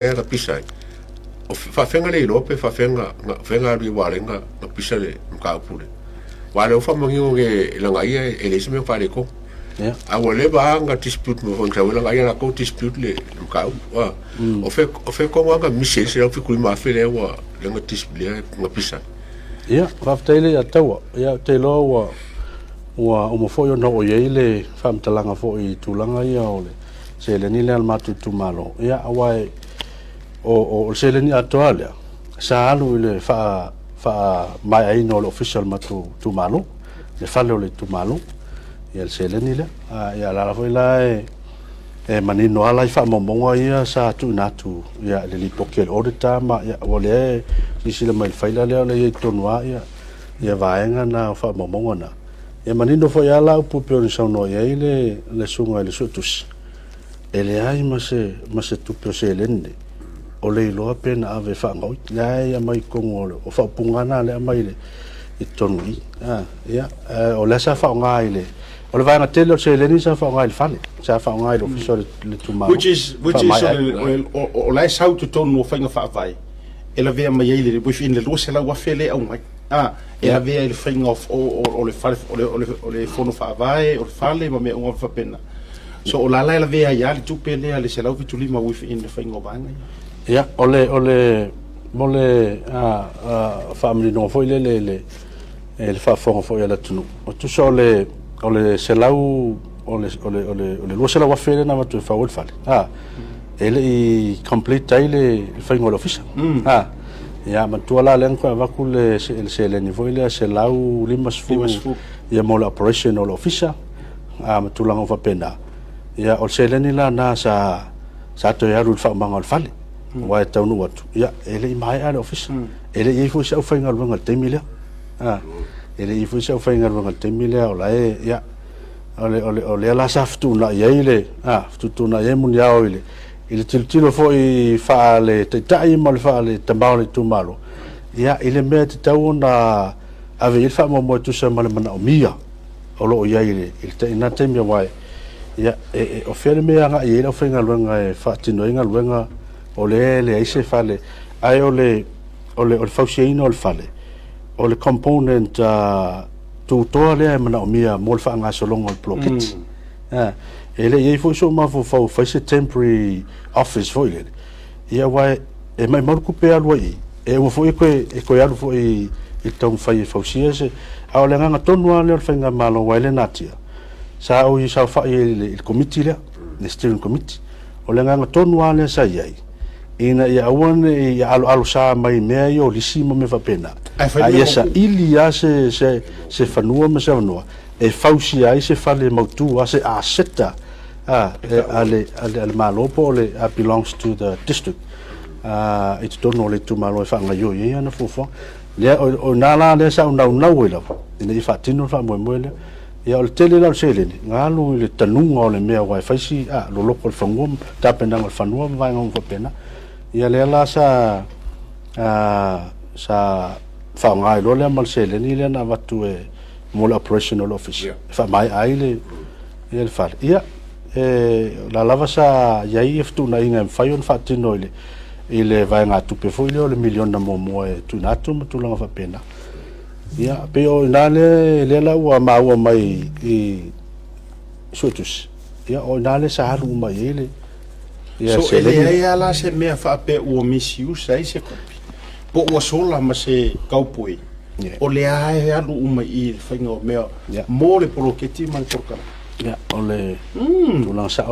Lea na pisa ai. O faafega le iloa pe faafega na fega alu i aua na na pisa le mataupu lea. Aua o lea ua faamanino nei e Lagaia e leai se mea o faaletonu. Ia. A ua leva lava ona dispute mai foi na sau ai Lagaia latou dispute le mataupu. A o fea o fea tonu lava na misi ai le $175,000 lea ua lea na dispute lea na pisa ai. Ia, faafetai le ia Taua. Ia, ou te iloa ua ua uma foi ona oo i ai le faamatalaga foi i tulaga ia o le seleni lea a le matou itumalo. Ia, aua e, o, o, o le seleni atoa lea, sa alu i le faa, faamaeaina o le ofisa o le matou itumalo, le fale o le itumalo, ia le seleni lea. A, ia, la foi la e, e manino lava la i faamaumauga ia sa tuuina atu ia, i le lipoti a le auditor ma ia, ua lea e silasila mai i le faila lea o lea e i ai totonu lava ia, ia vaega na o faamaumauga na. E manino foi lava la upu e pei ona saunoa i ai le, le susuga i le Suetusi, e leai ma se, ma se tupe o seleni nei, o le iloa pe na ave e faagaoi. Lea e aumai i totonu o le, o faaupuga na lea e aumai i le, i totonu i i. A, ia, o lea sa faaaoga i le, o le vaega tele o le seleni sa faaaoga i le fale, sa faaaoga i le ofisa o le, le itumalo. Which is o la e sau i totonu o faiga faavae e lavea mai ai le within le 200,000 lea e aumai. A, e lavea i le faiga o le fale o le fono faavae, o le fale ma mea uma faapena. So o la la e lavea ai lava le tupe lea le 175 within le faiga o vaega ia. Ia, o le mo le faamaninoga foi lele i le le faafofoga foi a le atunuu. O tusa o le selau o le 200,000 lea na avatu e fau ai le fale. A, e le i complete ai le faiga o le ofisa. A, ia matua la lea na toe avatu le seleni foi lea 150 ia mo le operation o le ofisa a ma tulaga faapena. Ia, o le seleni la na sa toe alu i le faaumaga o le fale. Aua e taunuu atu, ia, e le i maea le ofisa. E le i i ai foi se aufaigaluega i le taimi lea. A, e le i i ai foi se aufaigaluega i le taimi lea o la e, ia, o lea la sa fetuunai ai le, a, fetuutuunai ai muniao i le tilotilo foi faale taitai ma le faale tama o le itumalo. Ia, i le mea e tatau ona ave i ai le faamuamua e tusa ma le manaomia o lo o i ai i lena taimi aua ia, o fea le mea e agai ai le aufaigaluega e faatino ai galuega o lea e leai se fale. Ae o le fausiaina o le fale, o le component tutoa lea e manaomia mo le faagasologa o le poloketi. E le i ai foi sou mafaufau fai se temporary office foi lele. Ia, aua e maumau le tupe e alu ai i, e uma foi e toe alu foi i le taumafai e fausia se. A o le agaga tonu lava lea o le faigamalo aua e le natia. Sa ou saofai i le komiti lea, le steering committee. O le agaga tonu lava lea sa i ai, ina ia aua ne i aloalo sa mai mea ia o lisi ma mea faapena. Ae fai A mea ia mautu. Saili lava se fanua ma se avanoa e fausia ai se fale mautu a se aseta a le Malo po o le belongs to the district i totonu o le itumalo e faagaioi ai ana fuafuaga. Lea o ina la lea sa ou naunau ai lava ina ia faatino le faamoemoe lea. Ia, o le tele la o le seleni, na alu i le tanuga o le mea aua e fai si loloko o le fanua, tapenaga o le fanua ma vaega uma faapena. Ia lea la sa faaaoga ai loa lea ma le seleni lea na avatu e mo le operation o le office e faamaea ai le ia le fale. Ia, e la lava sa i ai fetuunaiga e mafai ona faatino i le vaegatupe foi lea o le miliona muamua e tuuina atu ma tulaga faapena. Ia, pei o ina lea la ua maua mai i Suetusi. Ia, o ina lea sa alu uma i ai le ia So e seleni. leai lava la se mea faapea ua misuse ai se tupe. Po ua sola ma se kaupoi. O lea e alu uma i i le faiga o mea mo le poloketi ma le polokalame. Ia, o le tulaga sao.